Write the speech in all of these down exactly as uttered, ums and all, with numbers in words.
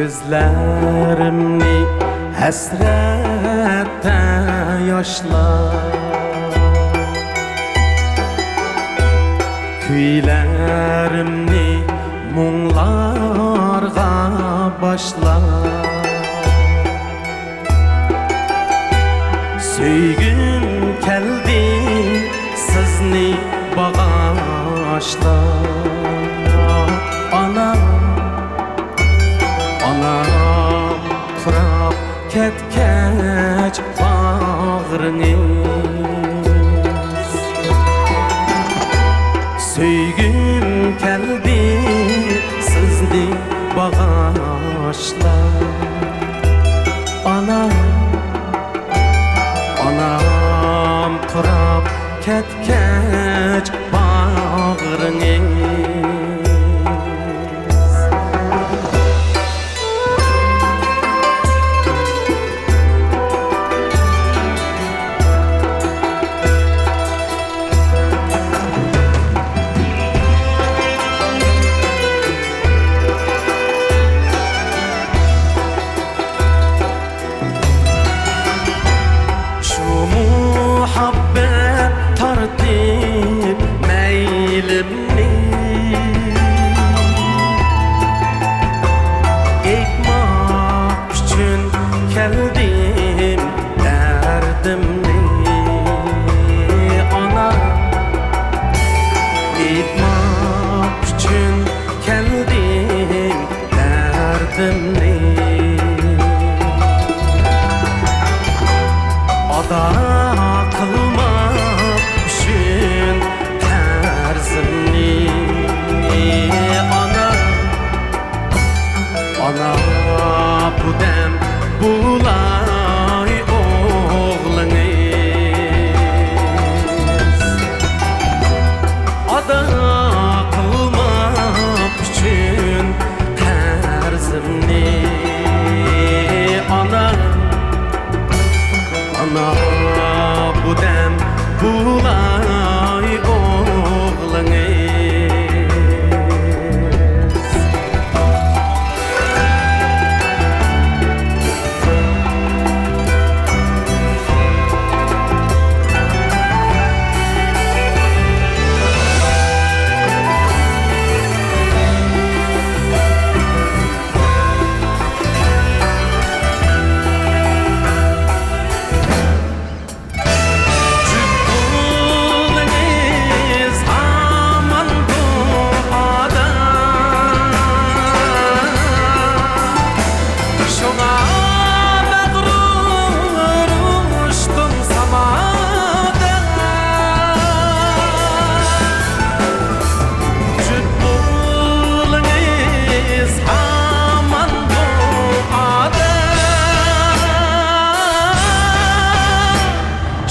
كۆزلىرىمنى ھەسرەتتە ياشلار، كۈيلىرىمنى مۇڭلارغا باشلار. سۆيگۈم كەلدى سىزنى باغاشلاپ. ئانا، ئانام قۇراپ كەتكەچ باغرىڭىز. سۆيگۈم كەلدى سىزنى باغاشلاپ. ئانا، ئانام قۇراپ كەتكەچ باغرىڭىز. شۇ مۇھەببەت تارتىپ مەيلىمنى، ئېيتماق ئۈچۈن كەلدىم دەردىمنى. ئانا، ئېيتماق ئۈچۈن كەلدىم دەردىمنى، ئادا قىلماق ئۈچۈن قەرزىمنى. ئانا، ئانا، بۇ دەم بۇلاي ئوغلىڭىز. ئادا قىلماق ئۈچۈن قەرزىمنى، ئانا، ئانا، بۇ دەم بۇلاي ئوغلىڭىز.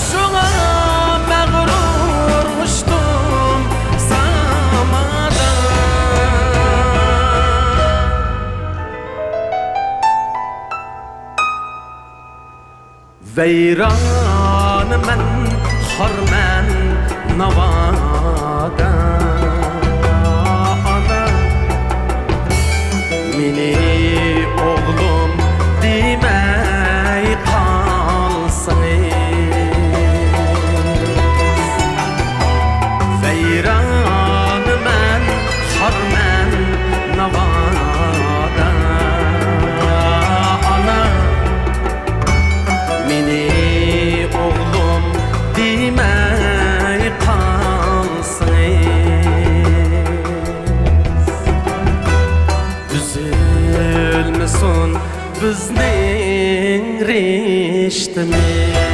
شۇڭا مەغرۇر ئۇچتۇم سامادا. ۋەيرانمەن، خارمەن ناۋادا. ئانا، مېنى ئوغلۇم دېمەي قالسىڭىز. ۋەيرانمەن، خارمەن ناۋادا. ئانا، مېنى ئوغلۇم دېمەي قالسىڭىز. ئۈزۈلمىسۇن بىزنىڭ رىشتىمىز.